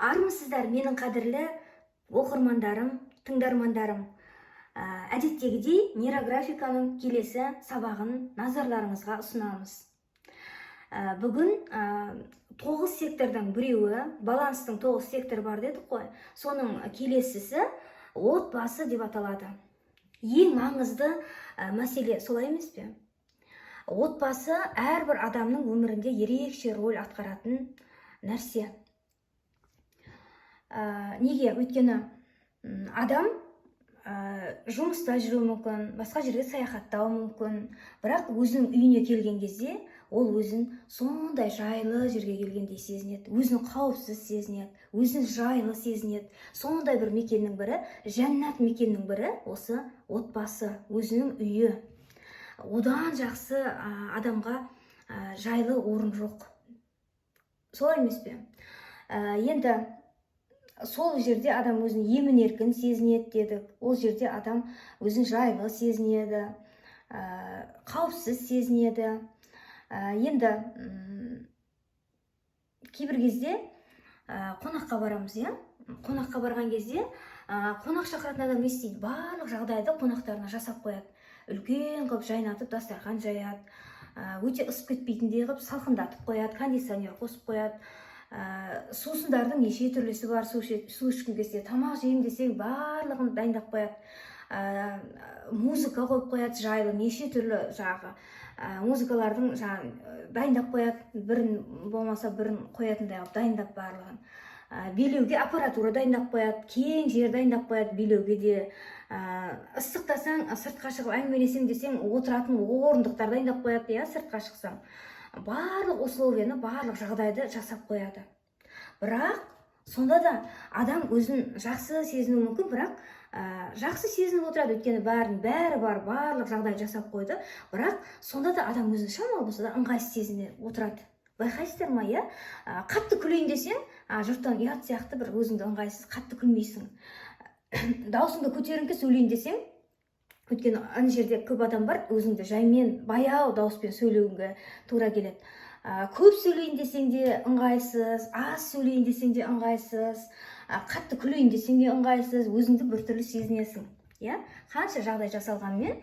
Армысыздар, менің қадірлі оқырмандарым, тыңдармандарым! Әдеттегідей нейрографиканың келесі сабағын назарларыңызға ұсынамыз. Бүгін тоғыз сектордың біреуі, баланстың тоғыз секторы бар дедік қой, соның келесісі отбасы деп аталады. Ең маңызды мәселе, солай емес пе? Отбасы әрбір адамның өмірінде ерекше роль атқаратын нәрсе. Неге? Өйткені адам жұмыста жүруі мүмкін, басқа жерге саяхаттауы мүмкін, бірақ өзінің үйіне келген кезде ол өзін сондай жайлы жерге келгендей сезінеді, өзін қауіпсіз сезінеді, өзін жайлы сезінеді. Сондай бір мекеннің бірі, жәннат мекеннің бірі осы отбасы, өзінің үйі. Одан жақсы адамға жайлы орын жоқ, солай емес пе? Енді сол жерде адам өзін емін еркін сезінеді дедік. Ол жерде адам өзін жайлы сезінеді, қауіпсіз сезінеді. Енді кейбір кезде қонаққа барамыз, иә. Қонаққа барған кезде қонақ шақыратын адам не істейді? Барлық жағдайды қонақтарына жасап қояды. Үлкен қылып жайнатып дастархан жаяды, өте ысып кетпейтіндей қылып салқындатып қояды, кондиционер қосып қояды, сусындардың неше түрлісі бар, су ішкің келсе, тамақ жеймін десең, барлығын дайындап қояды, музыка қойып қояды, жайлы неше түрлі жаңағы музыкалардың жаңағы дайындап қояды, бірін болмаса бірін қоятындай қылып дайындап барлығын. Билеуге аппаратура дайындап қояды, кең жер дайындап қояды билеуге де. Ыстықтасаң, сыртқа шығып әңгімелесемін десең, отыратын орындықтар дайындап қояды, иә. Сыртқа шықсаң, барлық условияны, барлық жағдайды жасап қояды. Бірақ сонда да адам өзін жақсы сезінуі мүмкін, бірақ жақсы сезініп отырады, өйткені бәрінің бәрі бар, барлық жағдай жасап қойды. Бірақ сонда да адам өзін шамалы болса да ыңғайсыз сезіне отырады, байқайсыздар ма, иә? Қатты күлейін десең, жұрттан ұят сияқты, бір өзіңді ыңғайсыз, қатты күлмейсің. Даусыңды көтеріңкі сөйлейін десең, өйткені ана жерде көп адам бар, өзіңді жаймен, баяу дауыспен сөйлеуіңе тура келеді. Көп сөйлейін десең де ыңғайсыз, аз сөйлейін десең де ыңғайсыз, қатты күлейін десең де ыңғайсыз, өзіңді біртүрлі сезінесің, иә. Қанша жағдай жасалғанымен,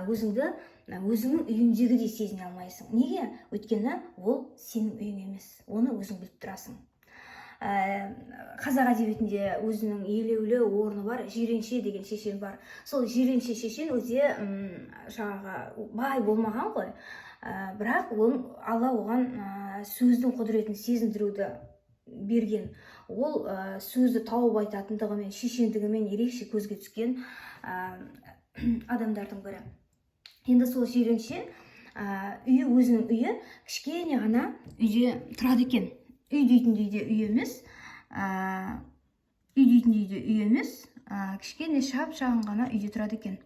өзіңді өзіңнің үйіңдегідей сезіне алмайсың. Неге? Өйткені ол сенің үйің емес, оны өзің біліп тұрасың. Қазақ әдебиетінде өзінің елеулі орны бар Жиренше деген шешен бар. Сол Жиренше шешен өте жаңағы бай болмаған ғой, бірақ ол Алла оған сөздің құдіретін сезіндіруді берген. Ол сөзді тауып айтатындығымен, шешендігімен ерекше көзге түскен адамдардың бірі. Енді сол Жиренше үйі, өзінің үйі кішкене ғана үйде тұрады екен. Үй дейтіндей де үй емес, үй дейтіндей де үй емес, кішкене шап шағын ғана үйде тұрады екен.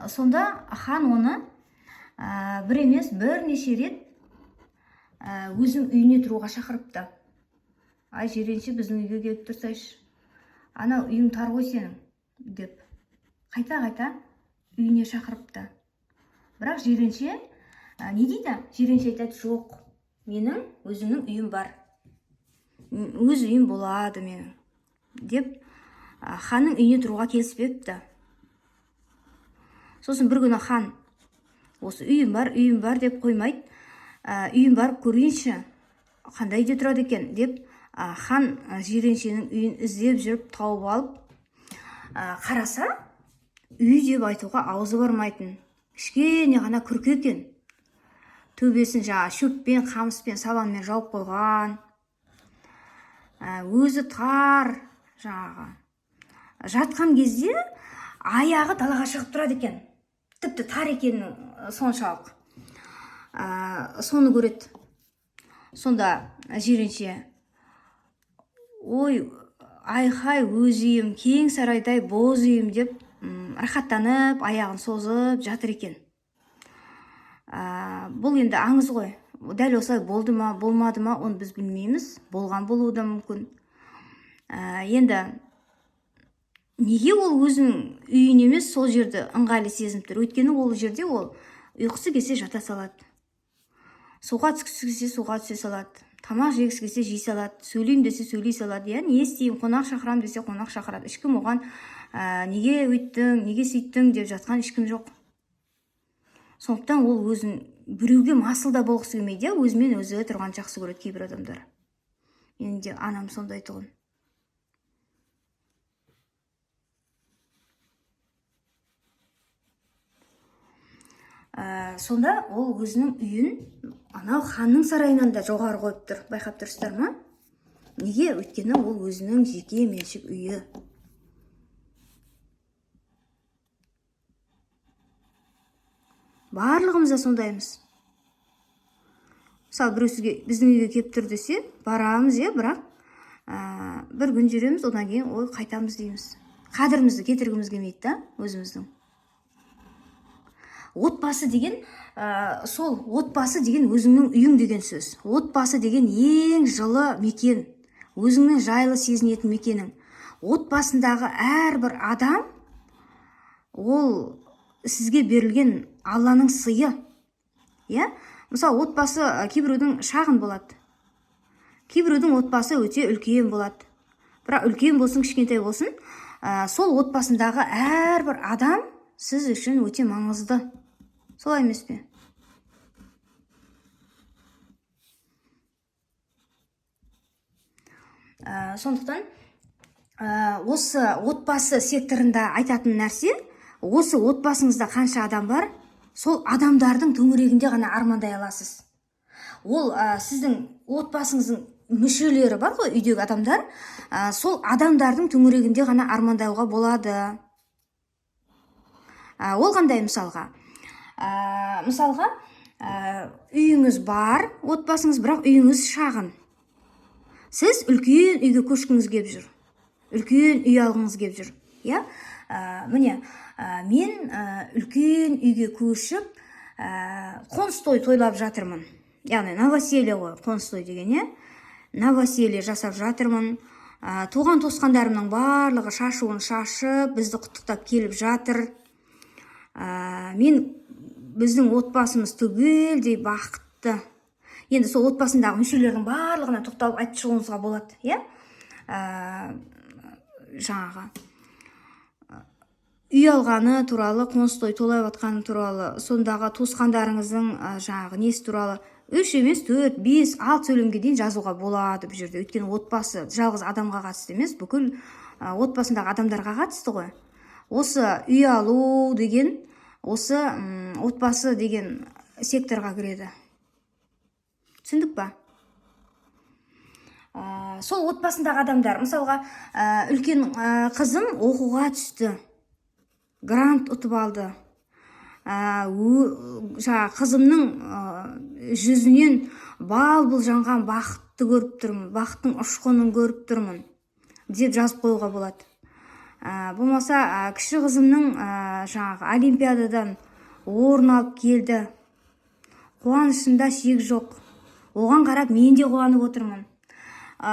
Сонда хан оны бір емес, бірнеше рет өзінің үйіне тұруға шақырыпты. «Ай, Жиренше, біздің үйге келіп тұрсайшы, анау үйің тар ғой сенің», – деп қайта қайта үйіне шақырыпты. Бірақ Жиренше не дейді? Жиренше айтады: «Жоқ, менің өзімнің үйім бар, өз үйім болады менің», – деп ханның үйіне тұруға келіспепті. Сосын бір күні хан осы «үйім бар, үйім бар» деп қоймайды, «үйін барып көрейінші, қандай үйде тұрады екен» деп, хан Жиреншенің үйін іздеп жүріп тауып алып, қараса, үй деп айтуға аузы бармайтын кішкене ғана күрке екен. Төбесін жаңағы шөппен, қамыспен, сабанмен жауып қойған, өзі тар, жаңағы жатқан кезде аяғы далаға шығып тұрады екен, тіпті тар екенінің соншалық. Соны көреді. Сонда Жиренше: «Ой, айхай, өз үйім, кең сарайдай боз үйім», – деп рахаттанып, аяғын созып жатыр екен. Бұл енді аңыз ғой, дәл осылай болды ма, болмады ма, оны біз білмейміз, болған болуы да мүмкін. Енді неге ол өзінің үйін емес, сол жерді ыңғайлы сезініп тұр? Өйткені ол жерде ол ұйқысы келсе, жата салады, суға түскісі келсе, суға түсе салады. Тамақ жегісі келсе жей салады, сөйлеймін десе сөйлей салады, иә, не істеймін, қонақ шақырамын десе қонақ шақырады. Ешкім оған неге өйттің, неге сөйттің деп жатқан ешкім жоқ. Сондықтан ол өзін біреуге масыл да болғысы келмейді, иә, өзімен өзі тұрған жақсы көреді кейбір адамдар. Менің де анам сондай тұғын. Сонда ол өзінің үйін анау ханның сарайынан да жоғары қойып тұр. Байқап тұрсыздар ма? Неге? Өйткені ол өзінің жеке меншік үйі. Барлығымыз да сондаймыз. Мысалы, біреу сізге біздің үйге келіп тұр десе, барамыз, иә, бірақ бір күн жүреміз, одан кейін ой қайтамыз дейміз. Қадірімізді кетіргіміз келмейді да өзіміздің. Отбасы деген, сол отбасы деген өзіңнің үйің деген сөз. Отбасы деген ең жылы мекен, өзіңнің жайлы сезінетін мекенің. Отбасындағы әрбір адам ол сізге берілген Алланың сыйы. Иә? Мысалы, отбасы кейбіреудің шағын болады. Кейбіреудің отбасы өте үлкен болады. Бірақ үлкен болсын, кішкентай болсын, сол отбасындағы әрбір адам сіз үшін өте маңызды. Солай емес пе? Сондықтан осы отбасы секторында айтатын нәрсе, осы отбасыңызда қанша адам бар, сол адамдардың төңірегінде ғана армандай аласыз. Ол сіздің отбасыңыздың мүшелері бар ғой, үйдегі адамдар, сол адамдардың төңірегінде ғана армандауға болады. Ол қандай мысалға? Мысалға, үйіңіз бар, отбасыңыз, бірақ үйіңіз шағын. Сіз үлкен үйге көшкіңіз келіп жүр. Үлкен үй алғыңыз келіп жүр. Иә? Міне, мен үлкен үйге көшіп, қоныс той тойлап жатырмын. Яғни новоселье ғой, қоныс той деген, иә? Новоселье жасап жатырмын. Туған туысқандарымның барлығы шашуын шашып, бізді құттықтап келіп жатыр. Мен біздің отбасымыз түгелдей бақытты. Енді сол отбасындағы мүшелердің барлығына тоқталып айтып шығуыңызға болады, иә? Жаңағы үй алғаны туралы, қоныс той тойлап жатқаны туралы, сондағы туысқандарыңыздың жаңағы несі туралы 3 емес, 4, 5, 6 сөйлемге дейін жазуға болады бұл жерде. Өйткені отбасы жалғыз адамға қатысты емес, бүкіл отбасындағы адамдарға қатысты ғой. Осы үй алу деген, осы отбасы деген секторға кіреді. Түсіндік па? Сол отбасындағы адамдар, мысалға, үлкен қызым оқуға түсті, грант ұтып алды. Жаңа қызымның жүзінен бал-бұл жанған бақытты көріп тұрмын, бақыттың ұшқынын көріп тұрмын деп жазып қоюға болады. Болмаса, кіші қызымның жаңағы олимпиададан орын алып келді, қуанышында шек жоқ, оған қарап мен де қуанып отырмын.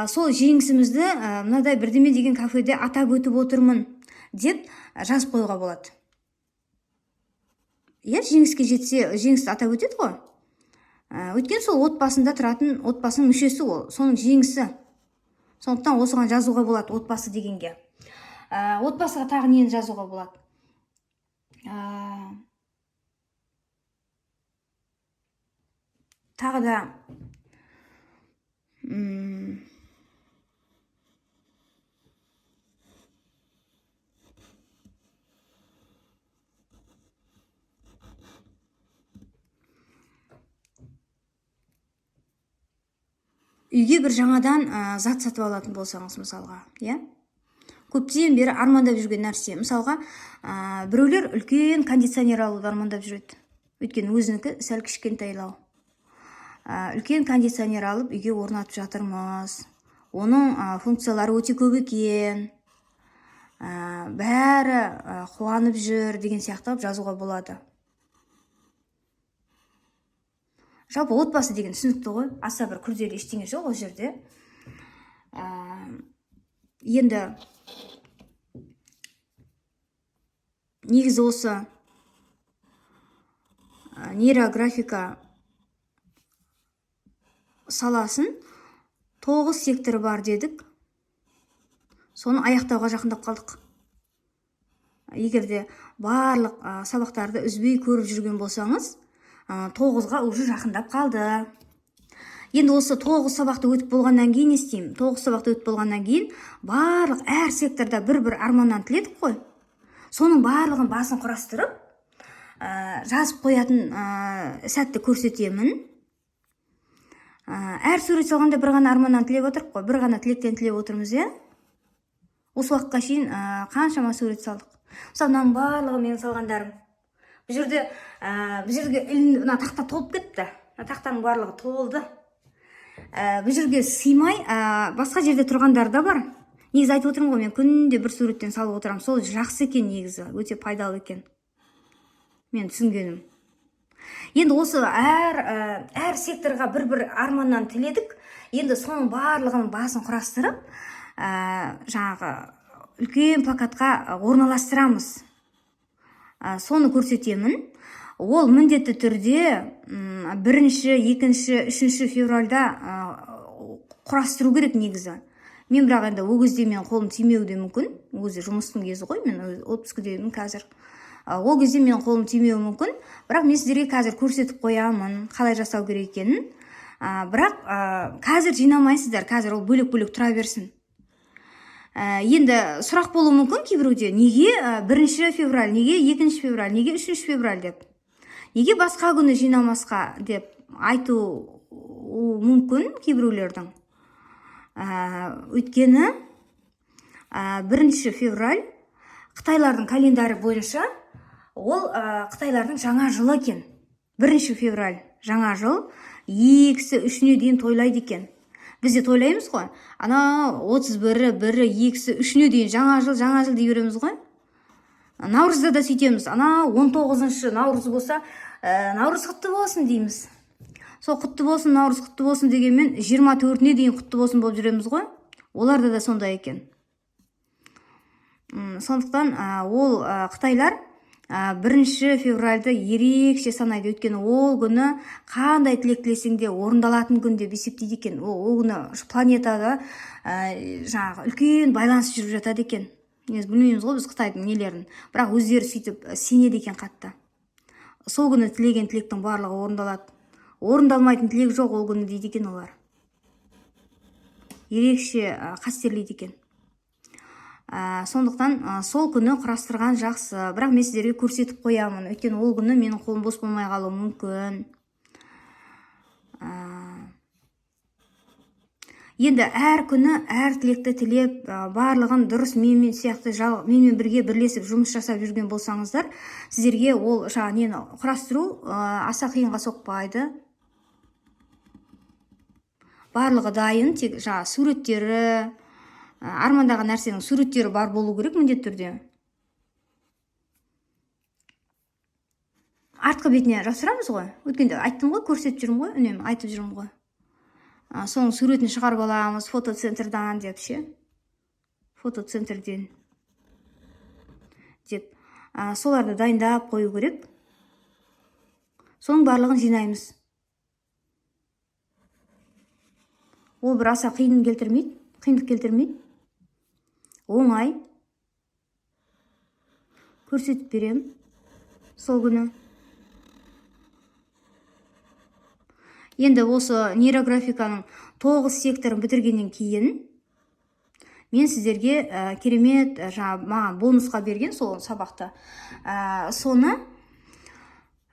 Сол жеңісімізді мынадай бірдеме деген кафеде атап өтіп отырмын деп жазып қоюға болады. Иә, жеңіске жетсе, жеңісті атап өтеді ғой. Өйткені сол отбасында тұратын отбасының мүшесі ол, соның жеңісі. Сондықтан осыған жазуға болады отбасы дегенге. Отбасыға тағы нені жазуға болады? Тағы да үйге бір жаңадан зат сатып алатын болсаңыз, мысалға, иә? Көптен бері армандап жүрген нәрсе. Мысалға, біреулер үлкен кондиционер алуды армандап жүреді. Өйткені өзінікі сәл кішкентайлау. Үлкен кондиционер алып үйге орнатып жатырмыз. Оның функциялары өте көп екен. Бәрі қуанып жүр деген сияқты жазуға болады. Жалпы отбасы деген түсінікті ғой, аса бір күрделі ештеңе жоқ ол жерде. Енді негізі осы нейрографика саласын 9 секторы бар дедік. Соны аяқтауға жақындап қалдық. Егер де барлық сабақтарды үзбей көріп жүрген болсаңыз, 9-ға уже жақындап қалды. Енді осы 9 сабақты өтіп болғаннан кейін не істеймін? 9 сабақты өтіп болғаннан кейін барлық әр секторда бір-бір арманнан тіледік қой. Соның барлығын басын құрастырып, жазып қоятын сәтті көрсетемін. Әр сурет салғанда бір ғана арманнан тілеп отырық қой, бір ғана тілектен тілеп отырмыз, иә? Осы уақытқа шейін қаншама сурет салдық. Мысалы, мынаның барлығы менің салғандарым. Бұл жерде, бұл жерге мына тақта толып кетті. Мына тақтаның барлығы толды. Бұл жерге сыймай, басқа жерде тұрғандар да бар. Негізі айтып отырмын ғой, мен күнде бір суреттен салып отырамын. Сол жақсы екен негізі, өте пайдалы екен. Мен түсінгенім. Енді осы әр секторға бір-бір арманнан тіледік. Енді соның барлығының басын құрастырып, жаңағы үлкен плакатқа орналастырамыз. Соны көрсетемін. Ол міндетті түрде, 1-ші, 2-ші, 3-ші февральда, құрастыру керек негізі. Мен бірақ енді ол кезде менің қолым тимеуі де мүмкін. Ол кезде жұмыстың кезі ғой, мен отпускідемін қазір. Ол кезде менің қолым тимеуі мүмкін, бірақ мен сіздерге қазір көрсетіп қоямын, қалай жасау керек екенін. Бірақ, қазір жинамайсыздар, қазір ол бөлек-бөлек тұра берсін. Енді сұрақ болуы мүмкін кейбіреуде, неге, 1 февраль, неге 2 февраль, неге 3 февраль деп? Неге басқа күні жинамасқа деп айту мүмкін кейбіреулердің. Өйткені, 1 февраль қытайлардың календарі бойынша ол, қытайлардың жаңа жылы екен. 1 февраль жаңа жыл, 2-сі 3-іне дейін тойлайды екен. Біз де тойлаймыз ғой. Ана отыз бірі, бірі, екісі, үшіне дейін жаңа жыл, жаңа жыл дей береміз ғой. Наурызда да сөйтеміз. Ана он тоғызыншы наурыз болса, наурыз құтты болсын дейміз. Сол құтты болсын, наурыз құтты болсын дегенмен жиырма төртіне дейін құтты болсын болып жүреміз ғой. Оларда да сондай екен. Сондықтан, ол, қытайлар, 1 февральды ерекше санайды. Өйткені ол күні қандай тілек тілесең де орындалатын күн деп есептейді екен. Ол күні планетада, жаңағы үлкен байланыс жүріп жатады екен. Негізі білмейміз ғой біз қытайдың нелерін, бірақ өздері сөйтіп сенеді екен қатты. Сол күні тілеген тілектің барлығы орындалады. Орындалмайтын тілек жоқ ол күні дейді екен олар. Ерекше, қастерлейді екен. Сондықтан, сол күні құрастырған жақсы. Бірақ мен сіздерге көрсетіп қоямын. Өйткені ол күні менің қолым бос болмай қалуы мүмкін. Енді әр күні әр тілекті тілеп, барлығын дұрыс менімен сияқты менімен бірге бірлесіп жұмыс жасап жүрген болсаңыздар, сіздерге ол жаңа нені құрастыру, аса қиынға соқпайды. Барлығы дайын, тек жаңа суреттері, армандаған нәрсенің суреттері бар болу керек міндетті түрде. Артқы бетіне жапсырамыз ғой. Өткенде айттым ғой, көрсетіп жүрмін ғой, үнемі айтып жүрмін ғой. Соның суретін шығарып аламыз фотоцентрдан деп ше. Фотоцентрден деп. Соларды дайындап қою керек. Соның барлығын жинаймыз. Ол бір аса қиын келтірмейді, қиындық келтірмейді. Оңай. Көрсетіп беремін сол күні. Енді осы нейрографиканың 9 секторын бітіргеннен кейін мен сіздерге, керемет, жаңа маған бонусқа берген сол сабақты, соны,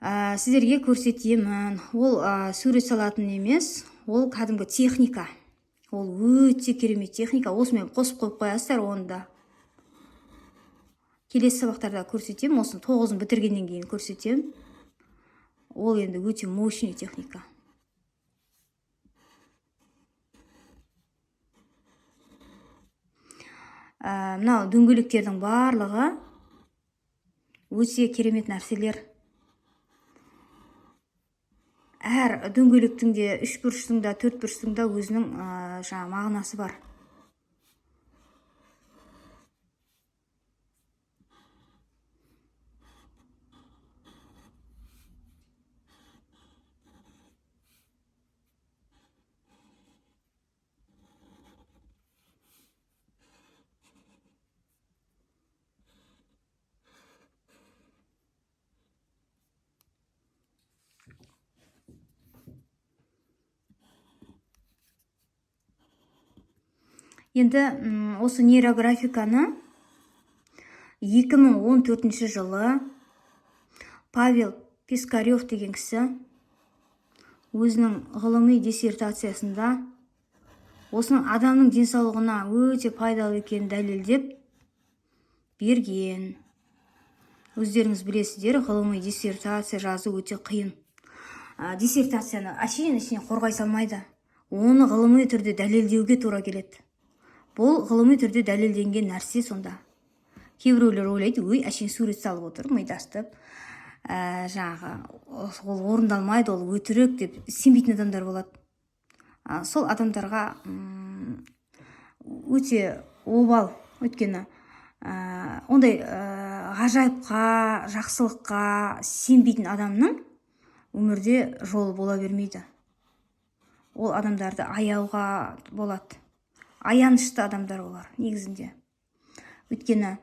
сіздерге көрсетемін. Ол, сурет салатын емес, ол кәдімгі техника. Ол өте керемет техника. Осымен қосып қойып қоясыздар оны да. Келесі сабақтарда көрсетемін. Осыны 9-ын бітіргеннен кейін көрсетемін. Ол енді өте мощный техника. Мынау дөңгелектердің барлығы өте керемет нәрселер. Әр дөңгелектің де, үш бұрыштың да, төрт бұрыштың да өзінің, жаңа мағынасы бар. Енді осы нейрографиканы 2014 жылы Павел Пискарев деген кісі өзінің ғылыми диссертациясында осының адамның денсаулығына өте пайдалы екенін дәлелдеп берген. Өздеріңіз білесіздер, ғылыми диссертация жазу өте қиын. Диссертацияны әшейін әшейін қорғай салмайды. Оны ғылыми түрде дәлелдеуге тура келеді. Бұл ғылыми түрде дәлелденген нәрсе сонда. Кейбіреулер ойлайды, өй, әшейін сурет салып отыр, мидастып, жаңағы ол орындалмайды, ол өтірік деп сенбейтін адамдар болады. Сол адамдарға өте обал, өйткені ондай ғажайыпқа, жақсылыққа сенбейтін адамның өмірде жолы бола бермейді. Ол адамдарды аяуға болады. Аянышты адамдар олар негізінде. Өйткені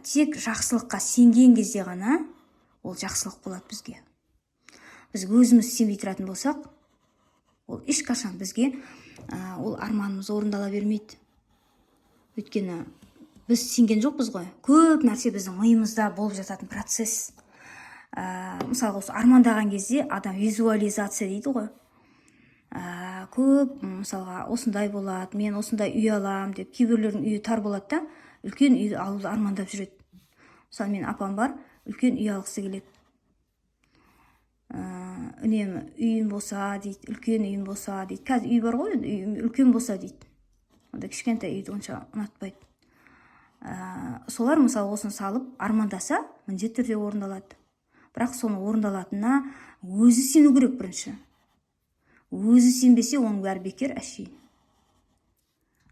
тек жақсылыққа сенген кезде ғана ол жақсылық болады бізге. Біз өзіміз сенбей тұратын болсақ, ол ешқашан бізге ол арманымыз орындала бермейді. Өйткені біз сенген жоқпыз ғой. Көп нәрсе біздің миымызда болып жататын процесс. Мысалға, осы армандаған кезде адам визуализация дейді ғой. Көп, мысалға, осындай болады, мен осындай үй алам деп, кейбіреулердің үйі тар болады да, үлкен үй алуды армандап жүреді. Мысалы, менің апам бар, үлкен үй алғысы келеді. Үнемі үйім болса дейді, үлкен үйім болса дейді. Қазір үй бар ғой, үйім үлкен болса дейді. Онда кішкентай үйді онша ұнатпайды. Солар мысалы осыны салып армандаса, міндетті түрде орындалады. Бірақ соны орындалатынына өзі сену керек бірінші. Өзі сенбесе, оның бәрі бекер әшейін.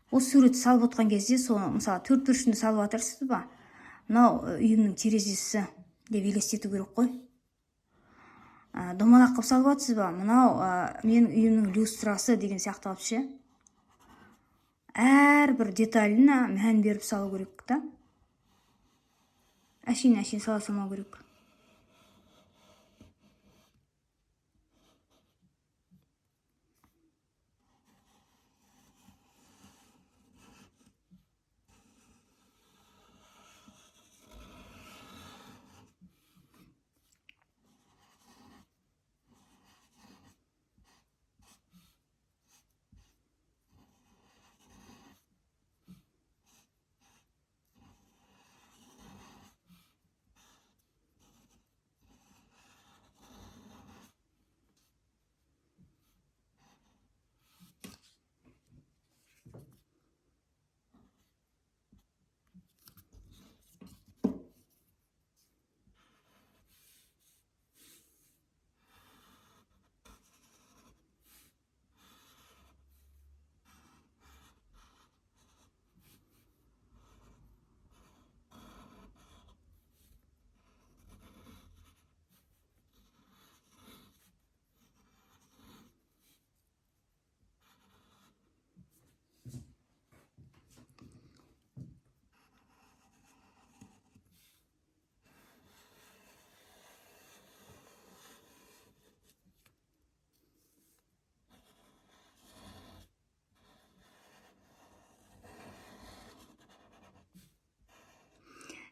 Ол суретті салып отқан кезде, соны, мысалы, төрт бұрышын салып жатырсыз ба, мынау үйімнің терезесі деп елестету керек қой. Домалақ қылып салып жатсыз ба, мынау менің үйімнің люстрасы деген сияқты қылып ше. Әрбір деталіне мән беріп салу керек та. Әшейін әшейін сала салмау керек.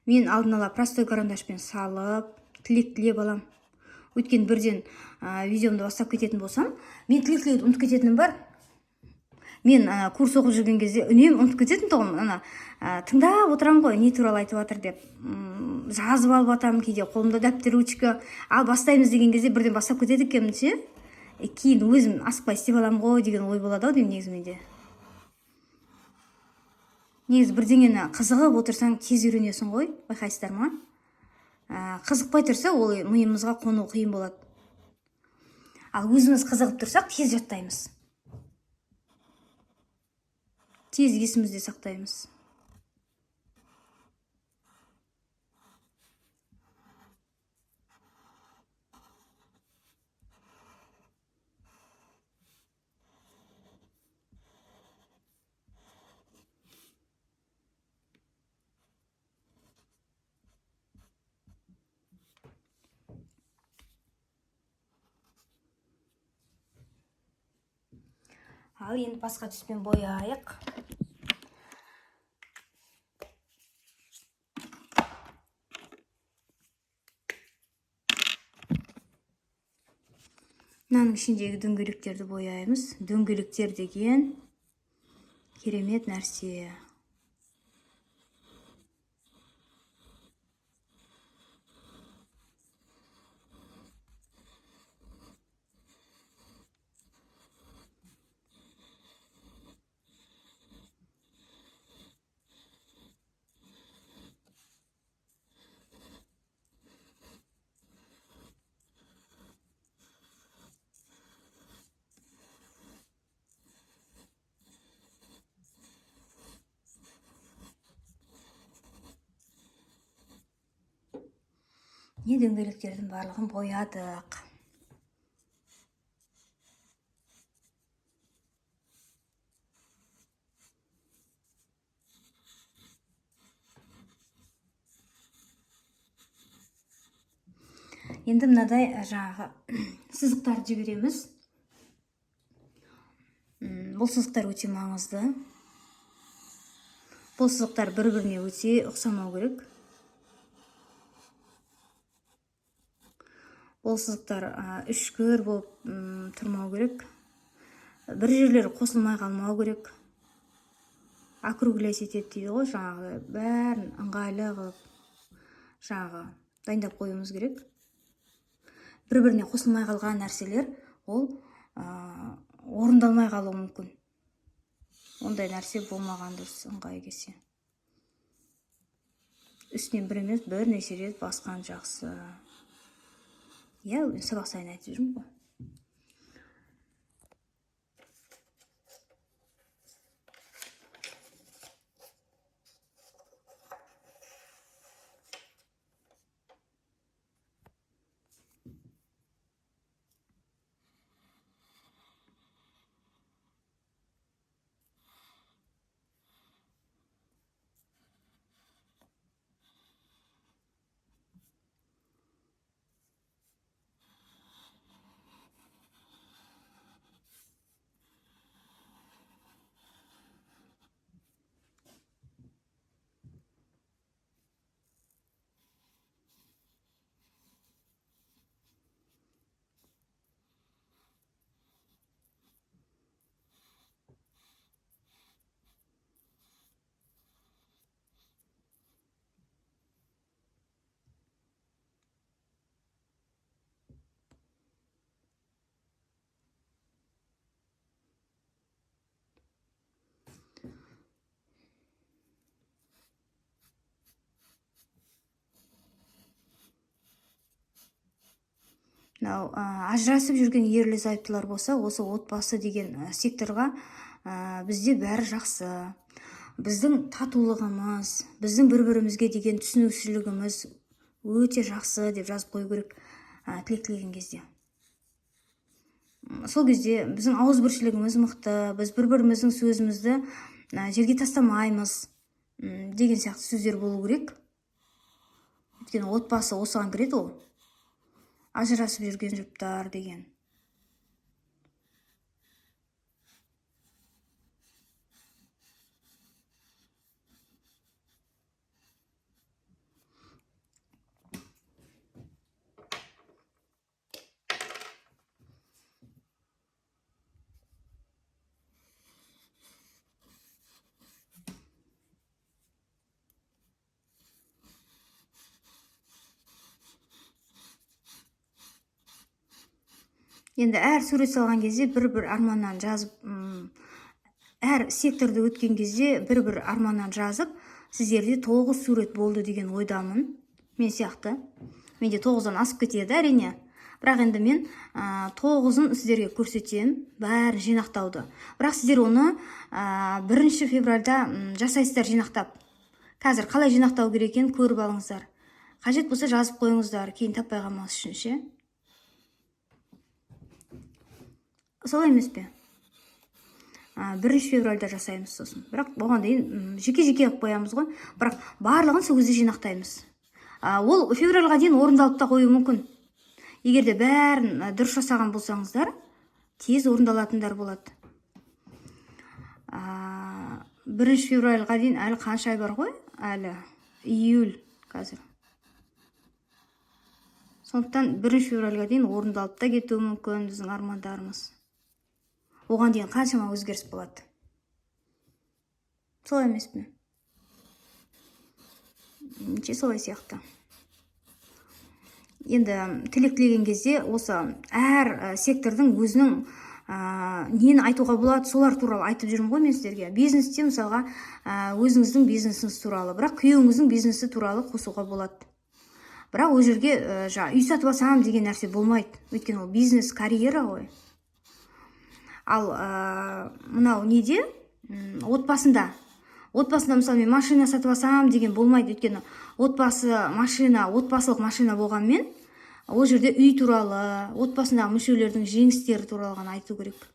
Мен алдын ала простой карандашпен салып, тілек тілеп алам. Өйткені бірден видеомды бастап кететін болсам, мен тілек тілеуді ұмытып кететінім бар. Мен курс оқып жүрген кезде үнемі ұмытып кететін тұғым. Ана, тыңдап отырамын ғой, не туралы айтып жатыр деп. Жазып алып атамын кейде, қолымда дәптер, ручка. Ал бастаймыз деген кезде бірден бастап кетеді екенмін ше. Кейін өзім асықпай істеп аламын ғой деген ой болады ау деймін негізі менде. Негізі бірдеңені қызығып отырсаң тез үйренесің ғой, байқайсыздар ма? Қызықпай тұрса, ол миымызға қону қиын болады. Ал өзіміз қызығып тұрсақ, тез жаттаймыз. Тез есімізде сақтаймыз. Ал енді басқа түспен бояйық. Мынаның ішіндегі дөңгелектерді бояймыз. Дөңгелектер деген керемет нәрсе. Не дөңгелектердің барлығын боядық. Енді мынадай жаңағы сызықтарды жібереміз. Бұл сызықтар өте маңызды. Бұл сызықтар бір-біріне өте ұқсамау керек. Бұл сызықтар үшкір болып тұрмау керек. Бір жерлері қосылмай қалмау керек. Округлять етеді дейді ғой, жаңағы бәрін ыңғайлы қылып жаңағы дайындап қоюымыз керек. Бір-біріне қосылмай қалған нәрселер ол орындалмай қалуы мүмкін. Ондай нәрсе болмаған дұрыс, ыңғайы келсе. Үстінен бір емес, бірнеше рет басқан жақсы. Иә, сабақ сайын айтып жүрмін ғой. Мынау, ажырасып жүрген ерлі зайыптылар болса, осы отбасы деген секторға, бізде бәрі жақсы. Біздің татулығымыз, біздің бір-бірімізге деген түсінушілігіміз өте жақсы деп жазып қою керек, тілек тілеген кезде. Сол кезде біздің ауызбіршілігіміз мықты, біз бір-біріміздің сөзімізді, жерге тастамаймыз, деген сияқты сөздер болу керек. Өйткені отбасы осыған кіреді ғой. Ажырасып жүрген жұптар деген. Енді әр сурет салған кезде бір-бір арманнан жазып, әр секторды өткен кезде бір-бір арманнан жазып, сіздерде 9 сурет болды деген ойдамын. Мен сияқты. Менде 9-дан асып кетеді әрине. Бірақ енді мен, 9-ын сіздерге көрсетемін, бәрін жинақтауды. Бірақ сіздер оны, 1 февральда, жасайсыздар жинақтап. Қазір қалай жинақтау керек екенін көріп алыңыздар. Қажет болса жазып қойыңыздар, кейін таппай қалмас үшін ше. Солай емес пе? 1 февральда жасаймыз сосын. Бірақ оған дейін, жеке-жеке қылып қоямыз ғой. Бірақ барлығын сол кезде жинақтаймыз. Ол февральға дейін орындалып та қоюы мүмкін. Егер де бәрін, дұрыс жасаған болсаңыздар, тез орындалатындар болады. 1 февральға дейін әлі қанша ай бар ғой? Әлі июль қазір. Сондықтан 1 февральға дейін орындалып та кетуі мүмкін біздің армандарымыз. Оған дейін қаншама өзгеріс болады, солай емес пе? Меніңше, солай сияқты. Енді тілек тілеген кезде осы әр сектордың өзінің нені айтуға болады, солар туралы айтып жүрмін ғой мен сіздерге. Бизнесте, мысалға, өзіңіздің бизнесіңіз туралы, бірақ күйеуіңіздің бизнесі туралы қосуға болады. Бірақ ол жерге жаңағы үй сатып алсам деген нәрсе болмайды, өйткені ол бизнес, карьера ғой. Ал мынау неде, отбасында, мысалы, мен машина сатып алсам деген болмайды, өйткені отбасы машина, отбасылық машина болғанмен, ол жерде үй туралы, отбасындағы мүшелердің жеңістері туралы ғана айту керек.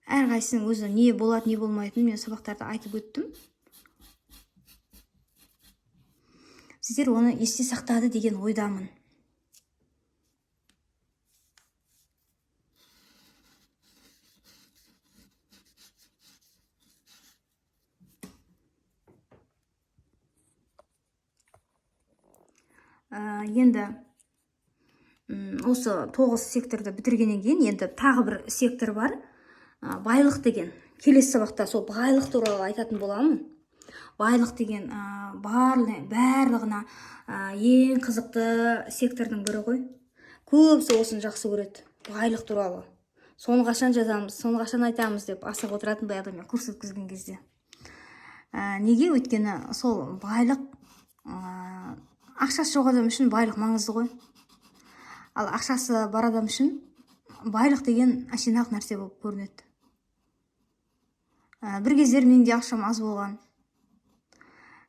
Әрқайсысының өзі не болады, не болмайтынын мен сабақтарда айтып өттім. Сіздер оны есте сақтады деген ойдамын. Енді осы тоғыз секторды бітіргеннен кейін енді тағы бір сектор бар, байлық деген. Келесі сабақта сол байлық туралы айтатын боламын. Байлық деген барлығына ең қызықты сектордың бірі ғой. Көбісі осыны жақсы көреді, байлық туралы. Соны қашан жазамыз, соны қашан айтамыз деп асығып отыратын баяғыда мен курс өткізген кезде. Неге? Өйткені сол байлық, ақшасы жоқ адам үшін байлық маңызды ғой. Ал ақшасы бар адам үшін байлық деген әшейін ақ нәрсе болып көрінеді. Бір кездері менде ақшам аз болған.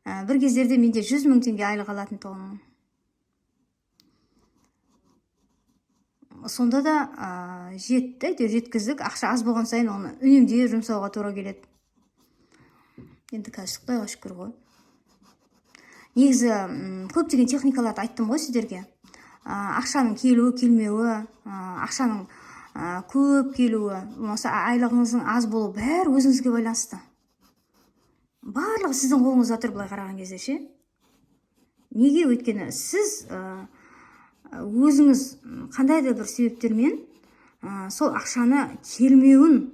Бір кездерде менде 100 000 теңге айлық алатын тұғынмын. Сонда да жетті, әйтеуір жеткіздік. Ақша аз болған сайын оны үнемдеп жұмсауға тура келеді. Енді қазір құдайға шүкір ғой. Негізі көптеген техникаларды айттым ғой сіздерге. Ақшаның келуі, келмеуі, ақшаның көп келуі, болмаса айлығыңыздың аз болуы, бәрі өзіңізге байланысты. Барлығы сіздің қолыңызда тұр былай қараған кезде ше. Неге? Өйткені сіз өзіңіз қандай да бір себептермен сол ақшаны келмеу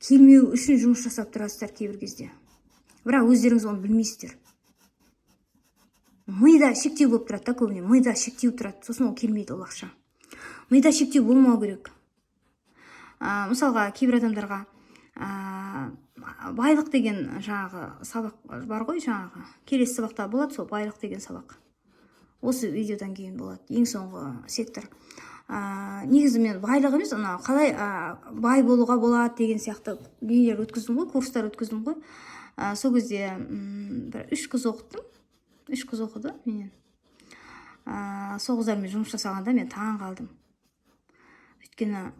үшін жұмыс жасап тұрасыздар кейбір кезде. Бірақ өздеріңіз оны білмейсіздер. Мида шектеу болып тұрады да көбіне, мида шектеу тұрады, сосын ол келмейді ол ақша. Мида шектеу болмау керек. Мысалға, кейбір адамдарға байлық деген жаңағы сабақ бар ғой, жаңағы келесі сабақта болады сол байлық деген сабақ. Осы видеодан кейін болады, ең соңғы сектор. Негізі мен байлық емес, ана қалай бай болуға болады деген сияқты нелер өткіздім ғой, курстар өткіздім ғой. Сол кезде бір үш қыз оқыттым. Үш қыз оқыды менен. Сол қыздармен жұмыс жасағанда мен таң қалдым. Өйткені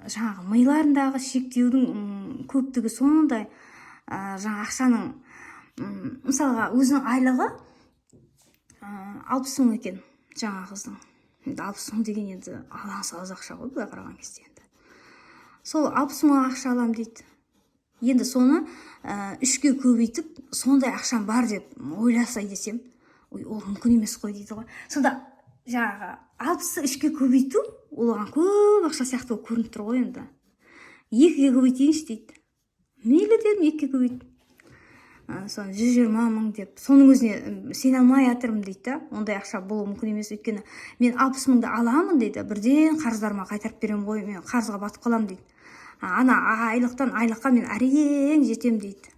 жаңағы миларындағы шектеудің көптігі сондай, жаңа ақшаның, мысалға, өзінің айлығы 60 000 екен жаңа қыздың. Енді 60 000 деген енді алаңсыз ақша ғой былай қараған кезде енді. Сол 60 000 ақша алам дейді. Енді соны үшке көбейтіп, сондай ақшам бар деп ойласа десем, ой, ол мүмкін емес қой дейді ғой. Сонда жаңағы 60-ты үшке көбейту ол оған көп ақша сияқты болып көрініп тұр ғой енді. Екіге көбейтейінші дейді. Мейлі дедім, екіге көбейт. Соны 120 000 деп, соның өзіне сене алмай жатырмын дейді да. Ондай ақша болуы мүмкін емес, өйткені мен 60 000-ды аламын дейді, бірден қарыздарыма қайтарып беремін ғой, мен қарызға батып қаламын дейді. Ана айлықтан айлыққа мен әрең жетемін дейді.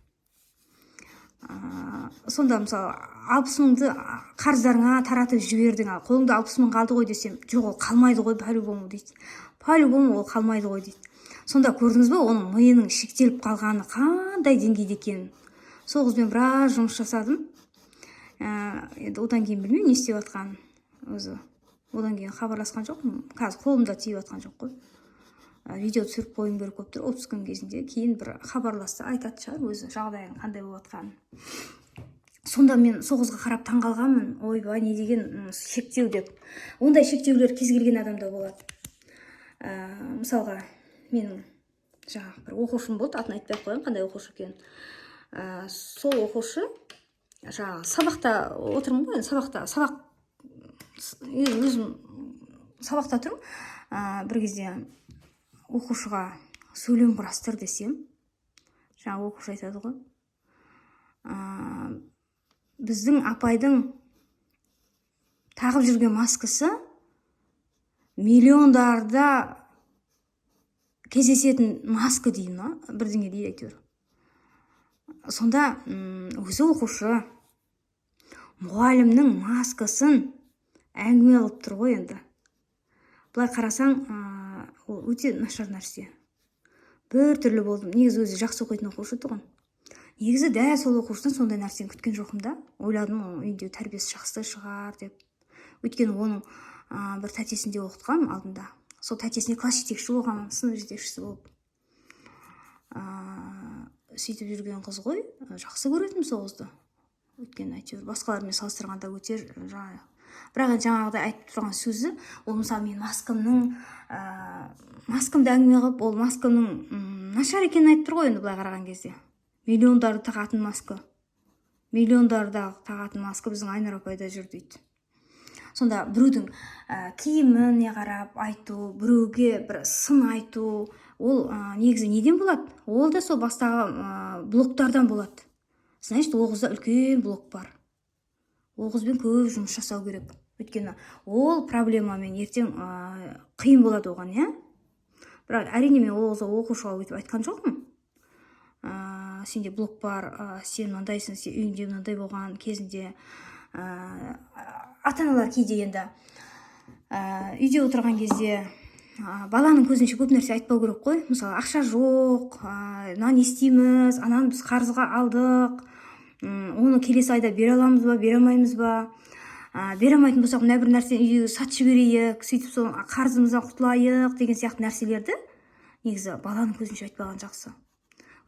Сонда мысалы 60 000-ды қарыздарыңа таратып жібердің, ал қолыңда 60 000 қалды ғой десем, жоқ, ол қалмайды ғой по-любому дейді. По-любому ол қалмайды ғой дейді. Сонда көрдіңіз бе, оның миының шектеліп қалғаны қандай деңгейде екенін. Сол қызбен біраз жұмыс жасадым. Енді одан кейін білмеймін не істеп жатқанын өзі. Одан кейін хабарласқан жоқпын. Қазір қолымда тиіп жатқан жоқ қой. Видео түсіріп қоюым керек болып тұр отпускым кезінде. Кейін бір хабарласса айтатын шығар өзі жағдайының қандай болып жатқанын. Сонда мен сол қызға қарап таң қалғанмын. Ойбай, не деген шектеу деп. Ондай шектеулер кез келген адамда болады. Мысалға, менің жаңағы бір оқушым болды, атын айтпай ақ қояйын қандай оқушы екенін. Сол оқушы Жаңағы сабақта отырмын ғой, сабақта, сабақ өзім сабақта тұрмын. Бір кезде оқушыға сөйлем құрастыр десем, жаңағы оқушы айтады ғой, біздің апайдың тағып жүрген маскасы миллиондарда кездесетін маска дейді ма, бірдеңе дейді әйтеуір. Сонда өзі оқушы мұғалімнің маскасын әңгіме қылып тұр ғой енді. Былай қарасаң, ол өте нашар нәрсе. Бір түрлі болдым. Негізі өзі жақсы оқитын оқушы тұғын. Негізі дәл сол оқушыдан сондай нәрсені күткен жоқпын да. Ойладым, оның үйінде тәрбиесі жақсы шығар деп. Өйткені оның бір тәтесінде оқытқанмын алдында. Сол тәтесіне класс жетекші болған, сынып жетекшісі болып. Сөйтіп жүрген қыз ғой. Жақсы көретінмін сол қызды. Өйткені әйтеуір басқалармен салыстырғанда өте жаңағы. Бірақ енді жаңағыдай айтып тұрған сөзі, ол мысалы мен маскамды әңгіме қылып, ол маскамның нашар екенін айтып тұр ғой енді былай қараған кезде. Миллиондарды тағатын маска. Миллиондарды тағатын маска біздің Айнұр апайда жүр дейді. Сонда біреудің киіміне қарап айту, біреуге бір сын айту, ол негізі неден болады? Ол да сол бастағы блоктардан болады. Значит, ол қызда үлкен блок бар. Ол қызбен көп жұмыс жасау керек. Өйткені ол проблемамен ертең қиын болады оған, иә? Бірақ әрине мен ол қызға оқушыға өйтіп айтқан жоқпын. Сенде блок бар, сен мынандайсың, сен үйіңде мынандай болған кезінде. Ата-аналар кейде енді үйде отырған кезде баланың көзінше көп нәрсе айтпау керек қой. Мысалы, ақша жоқ, мынаны не істейміз, ананы біз қарызға алдық, оны келесі айда бере аламыз ба, бере алмаймыз ба, бере алмайтын болсақ, мына бір нәрсені үйге сатып жіберейік, сөйтіп сол қарызымыздан құтылайық деген сияқты нәрселерді негізі баланың көзінше айтпаған жақсы.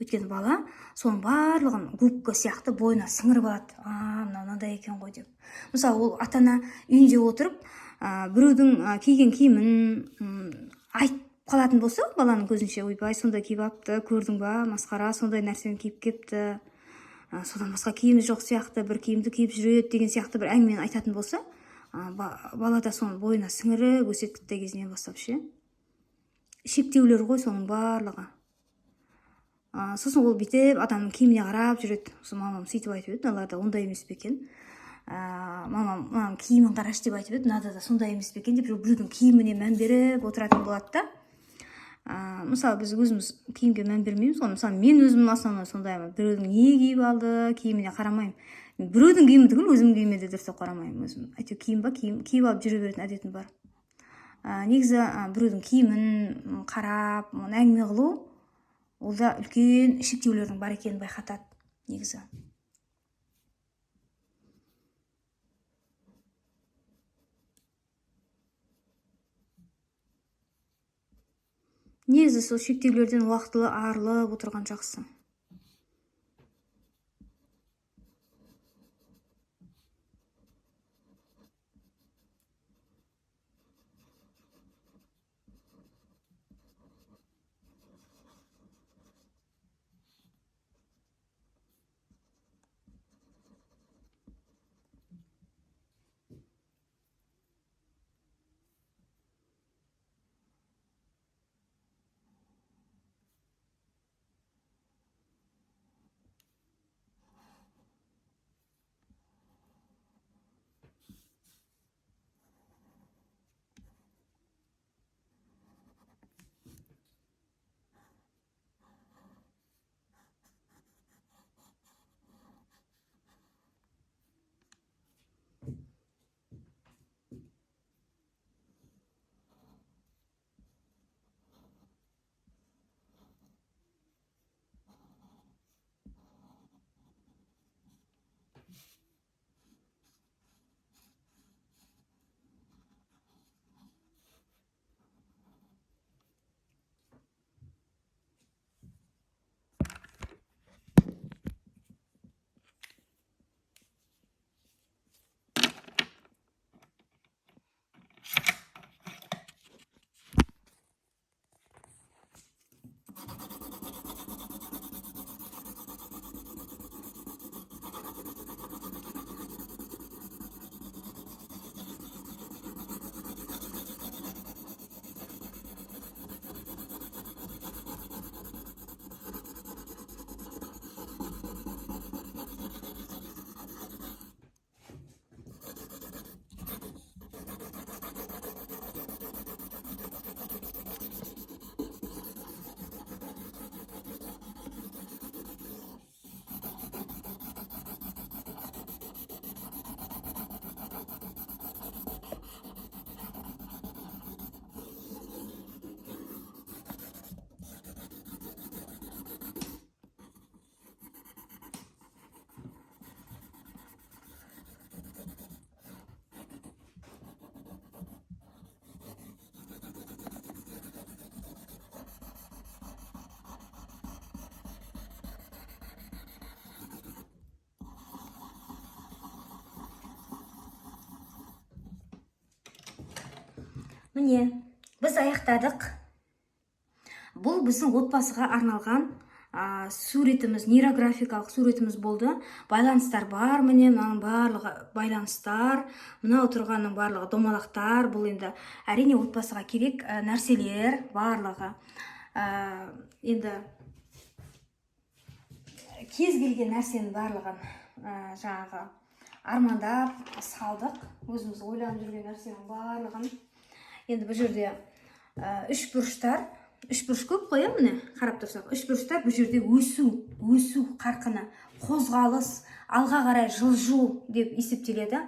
Өйткені бала соның барлығын губка сияқты бойына сіңіріп алады. Мынау мынандай екен ғой деп. Мысалы, ол ата-ана үйінде отырып, біреудің киген киімін айтып қалатын болса, баланың көзінше, ойбай, сондай киіп алыпты, көрдің ба, масқара, сондай нәрсені киіп кепті, содан басқа киімі жоқ сияқты, бір киімді киіп жүреді деген сияқты бір әңгімені айтатын болса, бала да соны бойына сіңіріп өседі кітті кезінен бастап ше. Шектеулер ғой соның барлығы. Сосын ол бүйтіп адамның киіміне қарап жүреді. Сосын мамам сөйтіп айтып еді, мыналарда ондай емес пе екен? Мамам мынаның киімін қарашы деп айтып еді, мынада да сондай емес пе екен деп біреудің киіміне мән беріп отыратын болады да. Мысалы, біз өзіміз киімге мән бермейміз ғой. Мысалы, мен өзім основной сондаймын. Біреудің не киіп алды, киіміне қарамаймын. Біреудің киімі түгіл, өзімнің киіміме де дұрыстап қарамаймын өзім. Әйтеуір киім ба, киім киіп алып жүре беретін әдетім бар. Негізі біреудің киімін қарап, оны әңгіме қылу, ол да үлкен шектеулердің бар екенін байқатады негізі. Негізі сол шектеулерден уақытылы арылып отырған жақсы. Міне, біз аяқтадық. Бұл біздің отбасыға арналған суретіміз, нейрографикалық суретіміз болды. Байланыстар бар, міне, мынаның барлығы байланыстар, мынау тұрғанның барлығы домалақтар. Бұл енді, әрине, отбасыға керек нәрселер барлығы. Енді кез келген нәрсенің барлығын жаңағы армандап салдық, өзіміз ойланып жүрген нәрсенің барлығын. Енді бұл жерде үш бұрыштар, үш бұрыш көп қой, иә. Міне, қарап тұрсақ, үш бұрыштар. Бұл жерде өсу қарқыны, қозғалыс, алға қарай жылжу деп есептеледі.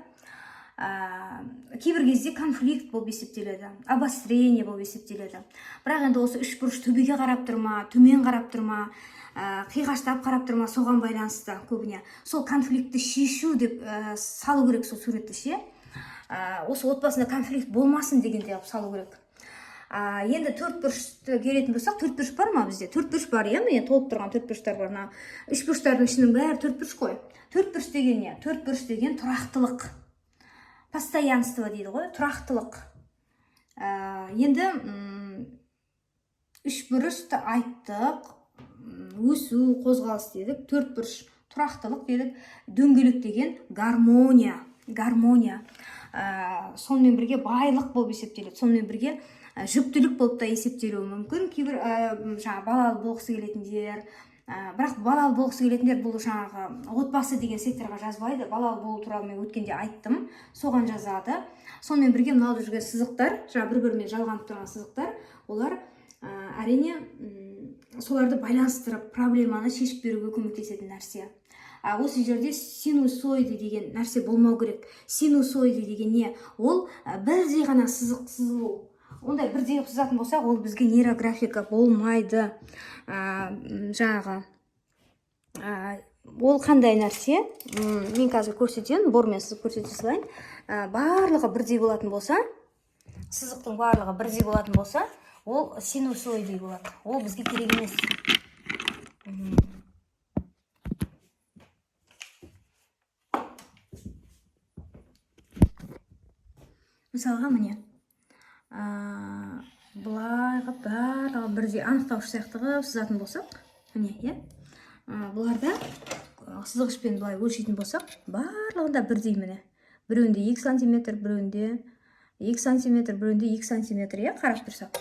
Кейбір кезде конфликт болып есептеледі, обострение болып есептеледі. Бірақ енді осы үш бұрыш төбеге қарап тұр ма, төмен қарап тұр ма, қиғаштап қарап тұр ма, соған байланысты. Көбіне сол конфликтті шешу деп салу керек сол суретті ше. Осы отбасында конфликт болмасын дегендей қылып салу керек. Енді төрт бұрышты келетін болсақ, төрт бұрыш бар ма бізде? Төрт бұрыш бар, иә. Міне, толып тұрған төрт бұрыштар бар. Мына үш бұрыштардың ішінің бәрі төрт бұрыш қой. Төрт бұрыш деген не? Төрт бұрыш деген тұрақтылық, постоянство дейді ғой, тұрақтылық. Енді үш бұрышты айттық, өсу, қозғалыс дедік, төрт бұрыш тұрақтылық дедік. Дөңгелек деген гармония, гармония. Сонымен бірге байлық болып есептеледі, сонымен бірге жүктілік болып та есептелуі мүмкін кейбір жаңағы балалы болғысы келетіндер. Бірақ балалы болғысы келетіндер бұл жаңағы отбасы деген секторға жазбайды. Балалы болу туралы мен өткенде айттым, соған жазады. Сонымен бірге мынау жүрген сызықтар, жаңағы бір бірімен жалғанып тұрған сызықтар, олар әрине, соларды байланыстырып, проблеманы шешіп беруге көмектесетін нәрсе. Осы жерде синусоиды деген нәрсе болмау керек. Синусоиды деген не ол? Бірдей ғана сызық сызылу. Ондай бірдей қылып сызатын болсақ, ол бізге нейрографика болмайды. Жаңағы ол қандай нәрсе? Мен қазір көрсетемін, бормен сызып көрсете салайын. Барлығы бірдей болатын болса, сызықтың барлығы бірдей болатын болса, ол синусоиды болады, ол бізге керек емес. Мысалға, міне, былай қылып барлығы бірдей анықтауыш сияқты қылып сызатын болсақ, міне, иә, бұларда сызғышпен былай өлшейтін болсақ, барлығында бірдей. Міне, біреуінде 2 сантиметр, біреуінде 2 сантиметр, біреуінде 2 сантиметр, иә. Қарап тұрсақ,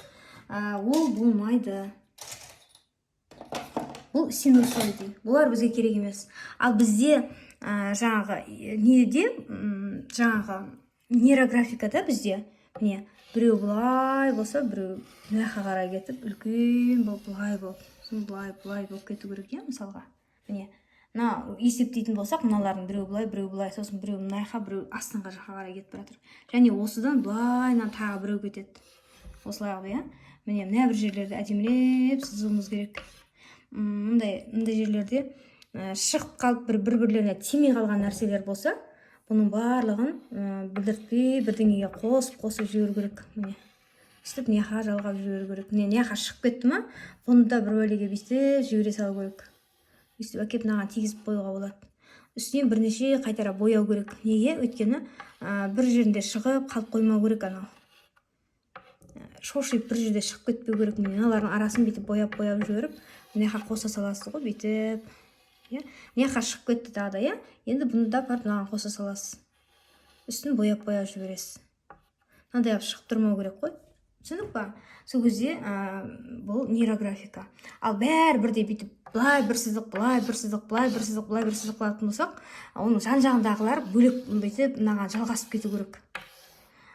ол болмайды, бұл синусоиды, бұлар бізге керек емес. Ал бізде жаңағы неде, жаңағы нейрографикада бізде, міне, біреу былай болса, біреу мына жаққа қарай кетіп, үлкен болып, былай болып, сосын былай, былай болып кету керек, иә. Мысалға, міне, мына есептейтін болсақ, мыналардың біреу былай, біреу былай, сосын біреу мына жаққа, біреу астыңғы жаққа қарай кетіп бара жатыр. Және осыдан былайынан тағы біреу кетеді, осылай қылып, иә. Міне, мына бір жерлерді әдемілеп сызуымыз керек. Мындай жерлерде шығып қалып, бір бірлеріне тимей қалған нәрселер болса, бұның барлығын білдіртпей бірдеңеге қосып қосып жіберу керек. Міне, сөйтіп мына жаққа жалғап жіберу керек. Міне, мына жаққа шығып кетті ма, бұны да бір бәлеге бүйтіп жібере салу керек, өйстіп әкеліп мынаған тигізіп қоюға болады. Үстінен бірнеше қайтара бояу керек. Неге? Өйткені бір жерінде шығып қалып қоймау керек, анау шошиып бір жерде шығып кетпеу керек. Міне, мыналардың арасын бүйтіп бояп бояп жіберіп, мына жаққа қоса саласыз ғой бүйтіп, иә. Мына жаққа шығып кетті тағы да, иә. Енді бұны да апарып мынаған қоса саласыз, үстін бояп бояп жібересіз. Мынандай қылып шығып тұрмау керек қой, түсіндік па? Сол кезде бұл нейрографика. Ал бәрі бірдей бүйтіп былай бір сызық, былай бір сызық, былай бір сызық, былай бір сызық қылатын болсақ, оның жан жағындағылар бөлек бүйтіп мынаған жалғасып кету керек.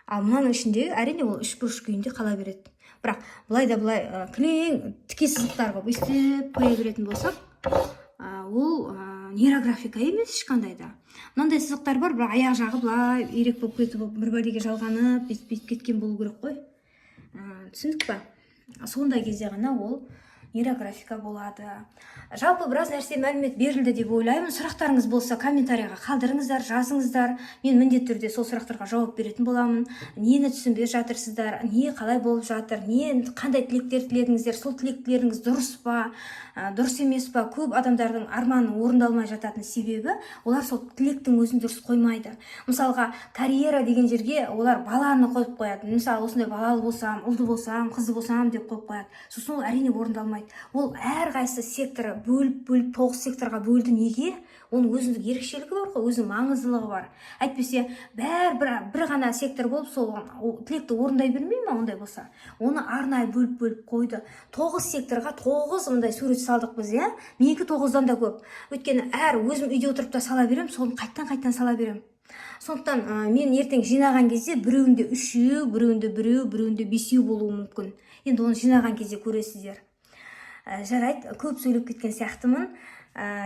Ал мынаның ішіндегі, әрине, ол үшбұрыш күйінде қала береді. Бірақ былай да былай кілең тіке сызықтар қылып өйстіп қоя беретін болсақ, ол нейрографика емес ешқандай да. Мынандай сызықтар бар, бірақ аяқ жағы былай ирек болып кетіп, бір бәлеге жалғанып, бүйтіп бүйтіп кеткен болу керек қой. Түсіндік па? Сондай кезде ғана ол нейрографика болады. Нейрографика болады. Жалпы, біраз нәрсе, мәлімет берілді деп ойлаймын. Сұрақтарыңыз болса, комментарийға қалдырыңыздар, жазыңыздар. Мен міндетті түрде сол сұрақтарға жауап беретін боламын. Нені түсінбей жатырсыздар, не қалай болып жатыр, не қандай тілектер тіледіңіздер, сол тілектеріңіз дұрыс па, дұрыс емес па? Көп адамдардың арманы орындалмай жататын себебі – олар сол тілектің өзін дұрыс қоймайды. Мысалға, карьера деген жерге олар баланы қойып қояды. Мысалы, осындай балалы болсам, ұлды болсам, қызды болсам деп қойып қояды. Сосын ол, әрине, орындалмайды. Ол әрқайсысы секторы бөліп бөліп, тоғыз секторға бөлді. Неге? Оның өзіндік ерекшелігі бар ғой, өзінің маңыздылығы бар. Әйтпесе бәрі бір ғана сектор болып, сол тілекті орындай бермей ма? Ондай болса, оны арнайы бөліп бөліп қойды. Тоғыз секторға тоғыз мындай сурет салдық біз, иә. Менікі тоғыздан да көп, өйткені әр өзім үйде отырып та сала беремін, соны қайттан қайттан сала беремін. Сондықтан мен ертең жинаған кезде біреуінде үшеу, біреуінде біреу, біреуінде бесеу болуы мүмкін. Енді оны жинаған кезде көресіздер. Жарайды, көп сөйлеп кеткен сияқтымын.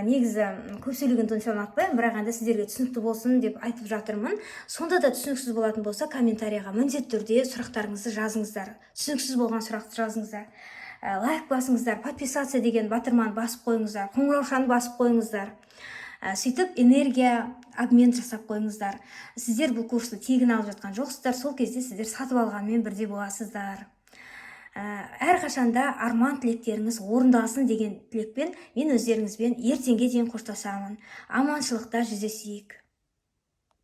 Негізі көп сөйлегенді онша ұнатпаймын, бірақ енді сіздерге түсінікті болсын деп айтып жатырмын. Сонда да түсініксіз болатын болса, комментарийға міндетті түрде сұрақтарыңызды жазыңыздар, түсініксіз болған сұрақты жазыңыздар. Лайк басыңыздар, подписаться деген батырманы басып қойыңыздар, қоңыраушаны басып қойыңыздар. Сөйтіп энергия обмен жасап қойыңыздар. Сіздер бұл курсты тегін алып жатқан жоқсыздар, сол кезде сіздер сатып алғанмен бірдей боласыздар. Әрқашанда арман тілектеріңіз орындалсын деген тілекпен мен өздеріңізбен ертеңге дейін қоштасамын. Аманшылықта жүздесейік.